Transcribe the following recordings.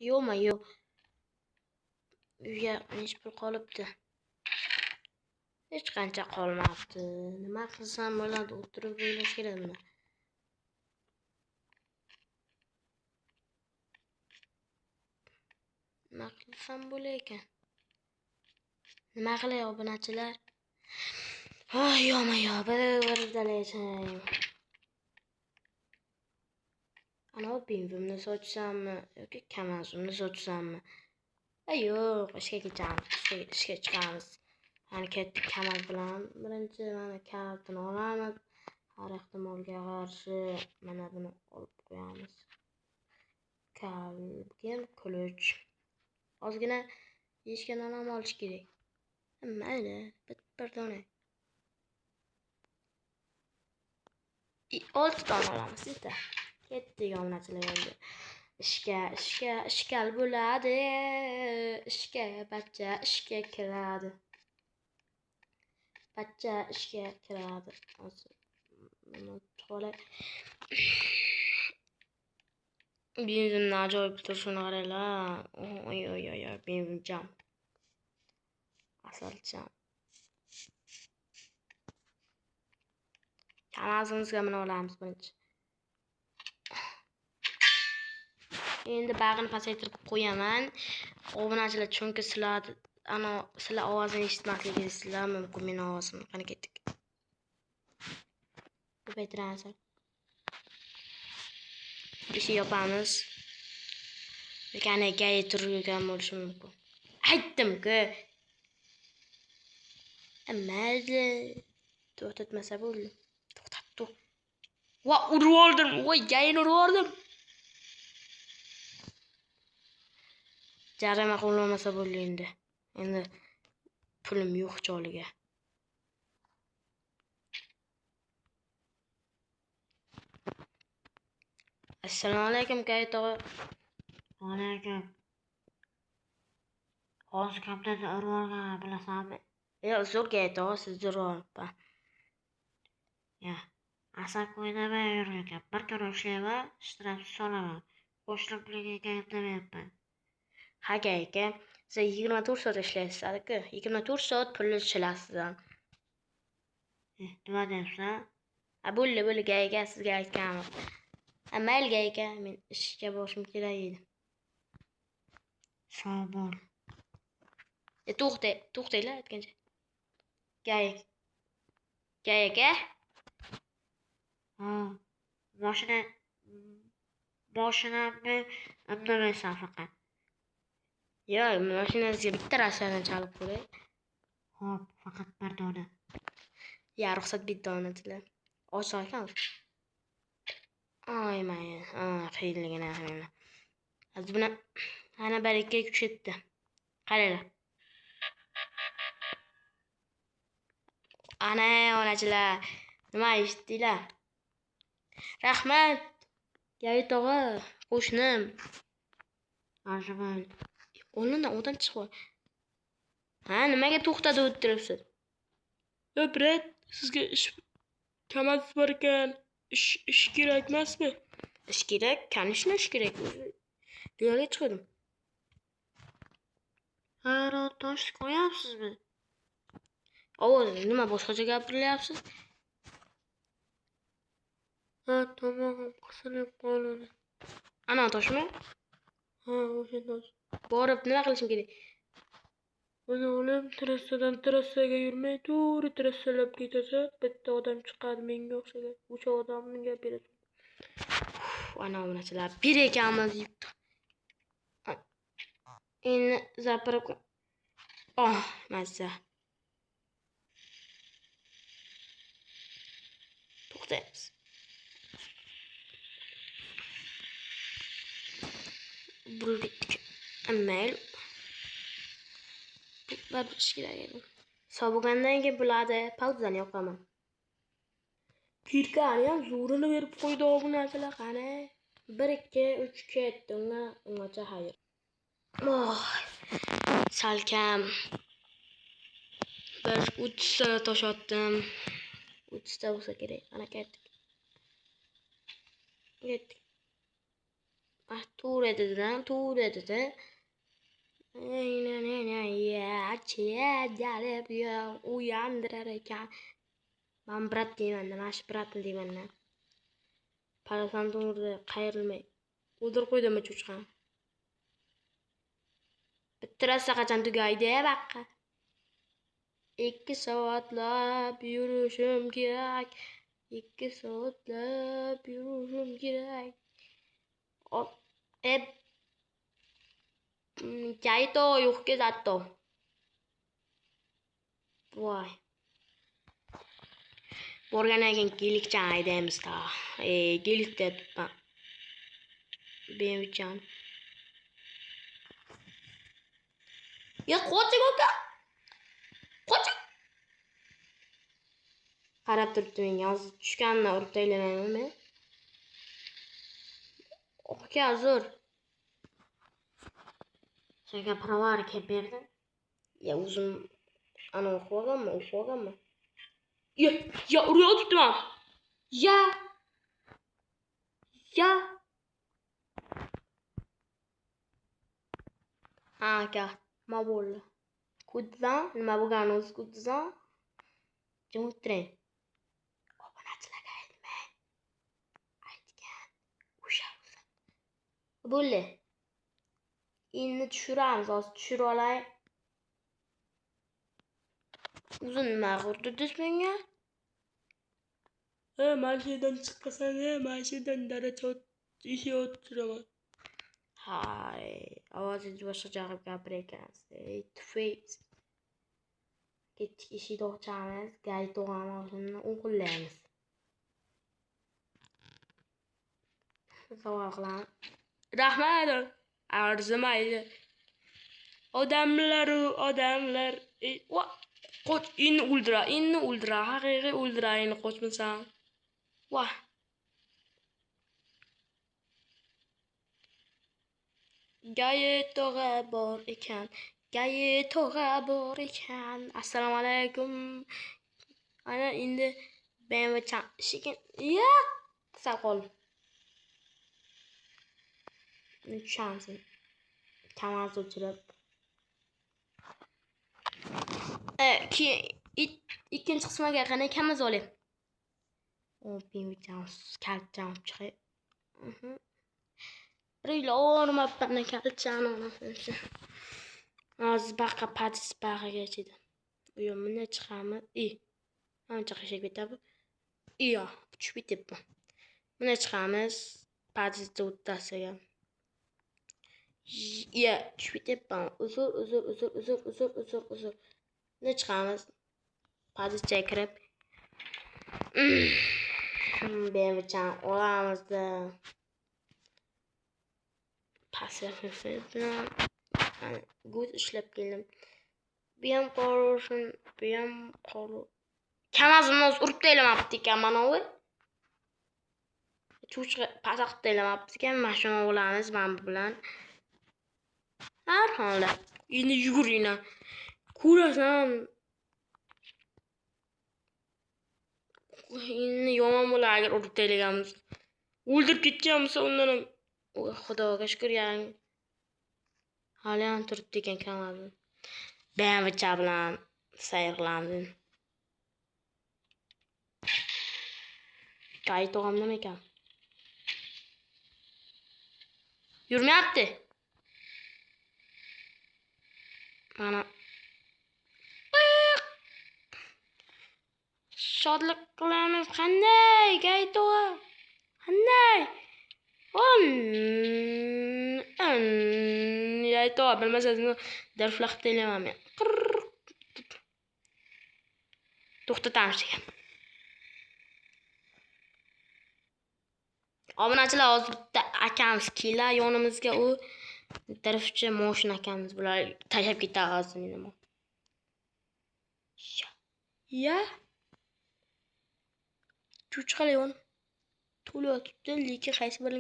Yo'ma-yo'. Uyga necha pul qolibdi? Hech qancha qolmabdi. Nima qilsam bo'ladi? O'tirib o'ylash kerak buni. Nima qilsam bo'lar ekan? Nima qilay obunachilar? Voy, yo'ma-yo', bir dalashayim. Ana BMWni sotsammi yoki Kamazimni sotsammi? Yo'q, ishga ketamiz, ishga chiqamiz. Mana ketdik Kamaz bilan. Birinchi mana kalitini olamiz. Har ehtimolga qarshi mana buni olib qo'yamiz. Keyin ключ. Ozgina yeyishga non ham olish kerak. Mayli, bir dona. 6 dona olamiz, yetar. Ketdik obunachilar endi. Ishga, ishga, ishkal bo'ladi. Ishga, bacha ishga kiradi. Bacha ishga kiradi. Hozir buni chiqib. Benzinni ajoyib turishini qaranglar. Oy oy oy oy, benzin jam. Asalcham. Kamazimizga mina olamiz birinchi. Endi bag'ini pasaytirib qo'yaman. Obunachilar, chunki sizlar ana sizlar ovozini eshitmasligingiz mumkin meni ovozimni. Qani ketdik. Ko'paytiramiz. Eshik yopamiz. Lekin gai turgan bo'lishi mumkin. Aytdim-ku. Mayli. To'xtatmasa bo'ldi. To'xtatdi. Va urib oldim. Voy, gayini urib oldim. Jarima qo'llanmasa bo'ldi endi. Endi pulim yo'q choliga. Assalomu alaykum, Gayit tog'a. Alaykum. Hozir kompyuterni urib olganman, bilasanmi? Yo'q, zo'r Gayit tog'a, siz zo'r olibman. Ya, asab o'ynamay yurgan. Bir kun ishlayman, shtraf solaman. Qo'shni puliga gaplamayapman. Ha, aka, siz 24 soat ishlaysiz-ku. 24 soat pulni ishlasiz ham. Nima deyapsan? Ha, bo'ldi, bo'ldi, aka, sizga aytganim. Ha, mayli aka, men ishga borishim kerak edi. Sog' bo'l. To'xta, to'xtanglar aytgancha. Gay. Gay aka. Ha, mashinamni indamaysan faqat. Yo'q, mashinangizga bitta rasmini chalib ko'ray. Xo'p, faqat bir dona. Ya, ruxsat bitta donachilar. Ochiq ekan. Ay, mayli. Qiyinligini qilmayman. Hozir buni ana bir ikki kuchetdi. Qaranglar. Ana, onachilar, nima eshitdinglar? Rahmat. Gayit tog'a, qo'shnim. Arzimaydi. O'rnidan odam chiqib. Ha, nimaga to'xtatib o'tiribsiz? Yo, brat, sizga ish Kamaz bor ekan. Ish kerak emasmi? Ish kerak, конечно, ish kerak. Yo'lga chiqdim. Hayron tosh qo'yapsizmi? Ovoz, nima boshqacha gapirilyapsiz? Ha, tomog'im qisilib qoldi. Ana toshmi? Ha, o'sha tosh. Borib nima qilishim kerak? Uni olib trassadan trassaga yurmay, to'g'ri trassalab ketasan, bitta odam chiqadi menga o'xshagan. O'sha odamga berasan. Ana obunachilar, bir ekanmiz. Endi zapirib. Oh, mazza. To'xtaymiz. Burilib ketdik. Mayli. Baribir ish kerak edi. Sog' bo'lgandan keyin bo'ladi, pauzani yoqaman. Kirkani ham zo'rini berib qo'ydi obunachilar, qani. 1 2 3 ketdi. Ungacha xayr. Oh, salkam. Bir 30 ta tosh otdim. 30 ta bo'lsa kerak. Ana ketdik. Ketdik. Ah, to'g'ri dedidan, to'g'ri dedi. Uyandirar ekan. Man brat deyman-da, mana shu bratni deyman-da. Parasan to'g'ri qayrilmay. O'ldirib qo'ydimi cho'chqani? Bitta rosa qachon tugaydi baqqa? 2 soatlab yurishim kerak. 2 soatlab yurishim kerak. Chạy tôi cái giặt tổ. Voy. Borgandan keyin gelikcha haydaymiz-da. Gelik deyapman. BMWchan. Ya qoching aka. Qoching. Qarab turibdi menga. Hozir tushganini urib taylamayman men. Aka, zo'r. Senga pravar kim berdi? Ya o'zim ana o'qib olganman, o'qib olganman. Ya, ya urayotibman. Ya. Ya. Ha, aka, nima bo'ldi? Ko'rdingizmi? Nima bo'lganini o'zi ko'rdingizmi? Jim o'tiring. Obunachilarga aytmang. Aytgan o'sha o'zi. Bo'ldi. Endi tushiramiz, hozir tushirib olay. O'zi nima qildi menga? Mashinadan chiqasan, mashinadan daraja eshik ochiraman. Hay, ovozingiz boshqacha qilib gapirar ekansiz. Ey, tufaysiz. Ketdik, eshikni ochamiz, gay tog'ani mashinani o'g'irlaymiz. Savol qilamiz. Rahmat, arzimaydi. Odamlar u odamlar. Qoch, endi o'ldira, endi o'ldira, haqiqiy o'ldira, endi qochmasam. Voh. Gayi tog'a bor ekan. Gayi tog'a bor ekan. Assalomu alaykum. Ana endi BMW sekin. Ya, sal qoldi. Tushamiz. Kamaz o'chirib. Keyin ikkinchi qismiga qanday Kamaz oling. BMW kalitchani olib chiqay. Bir yil olmabman kalitchani onasini. Hozir baqa padis bag'iga ichidi. U yoq bunday chiqamiz. Ancha qishib ketadi. Iyo, tushib ketyapman. Bunday chiqamiz padisni o'rtasiga. Ya, tushib ketyapman. Uzr, uzr, uzr, uzr, uzr, uzr, uzr. Bunday chiqamiz. Padisga kirib. BMWchan olamizda. Pasif bilan guz ishlab keldim. Bu ham qolsin, bu ham qol. Kamazimni o'zi urib taylamabdi ekan mana u. Cho'chqa pasaq taylamabdi ekan. Mashina olamiz mana bu bilan. Har holda Endi yuguringlar. Ko'rasan. Endi yomon bo'ladi agar urib taylaganmiz. O'ldirib ketgan bo'lsa undan ham Xudoga shukr, ya'ni hali ham turibdi ekan Kamazim. BMW bilan sayr qilamiz. Gay tog'am nima ekan? Yurmayapti. Mana shodlik qilamiz. Qanday gay tog'a? Qanday? Gay tog'a bilmasangiz darflaq deylaman men. To'xtatamiz ekan. Obunachilar, hozir bitta akamiz keladi yonimizga, u tarafchi mashina akamiz, bular tashlab ketadi hozir nima. Ya. Cho'chqalar yon to'layotibdi, lekin qaysi biri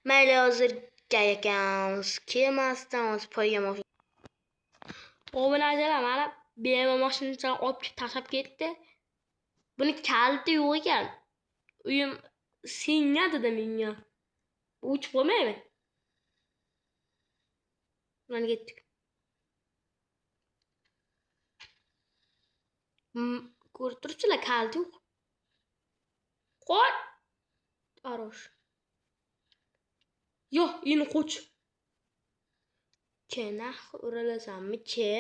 mayli hozir akamiz kelmasdan hozir poyga mashina. Obunachilar, mana BMW mashinasini olib tashlab ketdi. Buni kaliti yo'q ekan. Uyim senga dedi menga. Bu uchib qolmaymi? Mana ketdik. Ko'rib turibsizlar, kaliti yo'q. Qo'y. Arosh. Yo, endi qoch. Che nah uralasanmi? Che.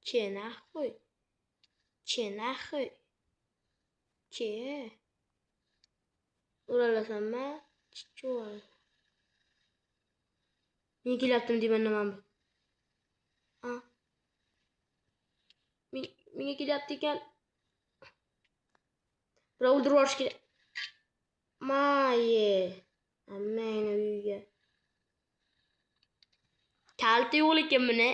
Che nahvoy. Che nahvoy. Che. Uralasanmi? Chichuvol. Men kelyaptim deyman nima bu? A. Menga kelyapti ekan. Birov o'ldirib yuborish kerak. Maye. Ammangni uyiga. Kaliti yo'q ekan buni.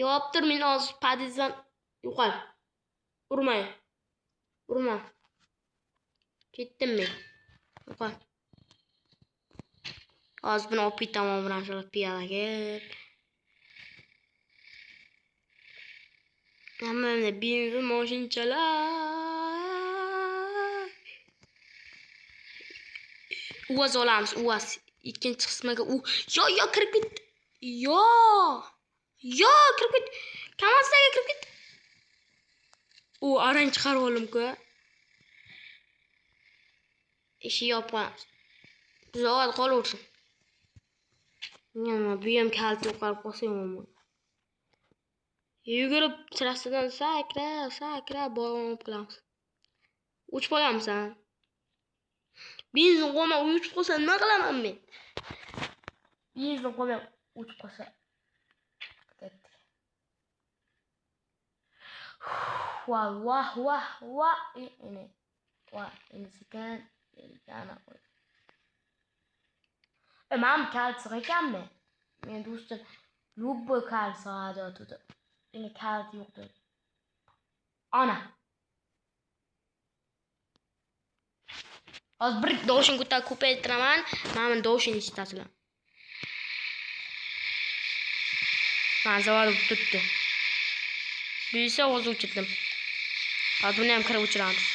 Yopib tur, men hozir podyezddan yo'qol. Urmay. Urma. Ketdim men. Yo'qol. Hozir buni olib ketaman bilan shu piyolaga. Hammamda BMW mashinchalar. UAZ olamiz, UAZ. Ikkinchi qismiga u. Yo, yo kirib ketdi. Yo. Yo kirib ketdi. Kamaslarga kirib ketdi. U arang chiqarib oldim-ku. Eshik yopib qo'yamiz. Zavod qolaversin. Nima, bu ham kalta yo'qolib qolsa yomon bo'ladi. Yugurib trassadan sakrab, sakrab borib qilamiz. Uchib qolamsan. Benzin qo'yma, uchib qolsa nima qilaman men? Benzin qo'yma, uchib qolsa. Ketdik. Vah, vah, vah, vah, ini. Vah, ini sekin, yana qo'y. Men kalit sig'ar ekanmi? Men do'stim любой kalit sig'adi otudi. Endi kalit yo'q dedi. Ana. Hozir bir doshini ko'tarib ko'paytiraman. Mana buni doshini eshitasizlar. Mana zavod bo'lib turibdi. Bu esa hozir o'chirdim. Hozir buni ham kirib o'chiramiz.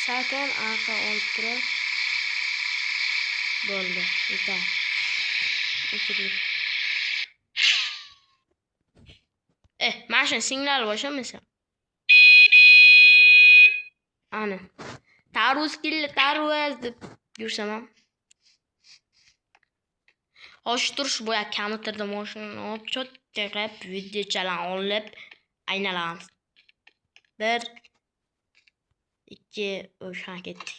Sekin arqa olib turib bo'ldi, yetar. O'chirdik. Mana shuni signal boshamasa. Ana. Tarvuz keldi, tarvuz deb yursam ham. Hozir turish boya kamitirdi mashinani olib, cho'tka qilib videochalarni olib aylanamiz. 1 2 3 ha ketdik.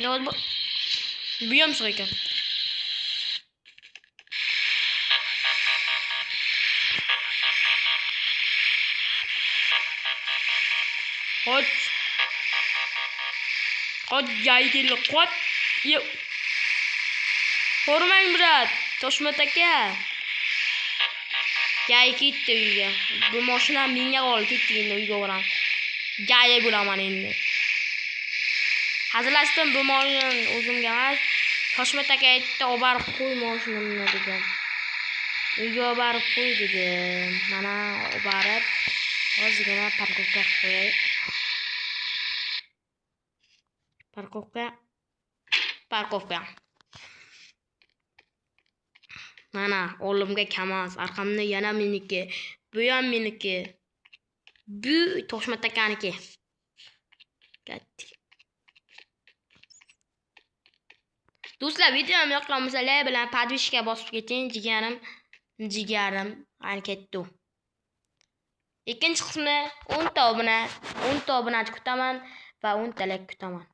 Yo'q, bu ham sig'ar ekan. Qoch. Qoch, joyi keldi, qoch. Yo'q. Ko'rmang, brat, Toshmat aka. Joyi ketdi uyga. Bu mashina menga qoldi, ketdik endi uyga boramiz. Joyi bo'laman endi. Hazillashdim, bu mashina o'zimga emas. Toshmat aka aytdi, olib borib qo'y mashinamni degan. Uyga olib borib qo'y dedim. Mana olib borib ozgina parkovka qo'yay. Parkovka. Parkovka. Mana oldimga Kamaz, arqamda yana meniki. Bu ham meniki. Bu Toshmat akaniki. Ketdik. Do'stlar, videom yoqqan bo'lsa, like bilan podpиска bosib keting, jigarim, jigarim, qani ketdi. Ikkinchi qismi 10 ta obuna, 10 ta obunachi kutaman va 10 ta like kutaman.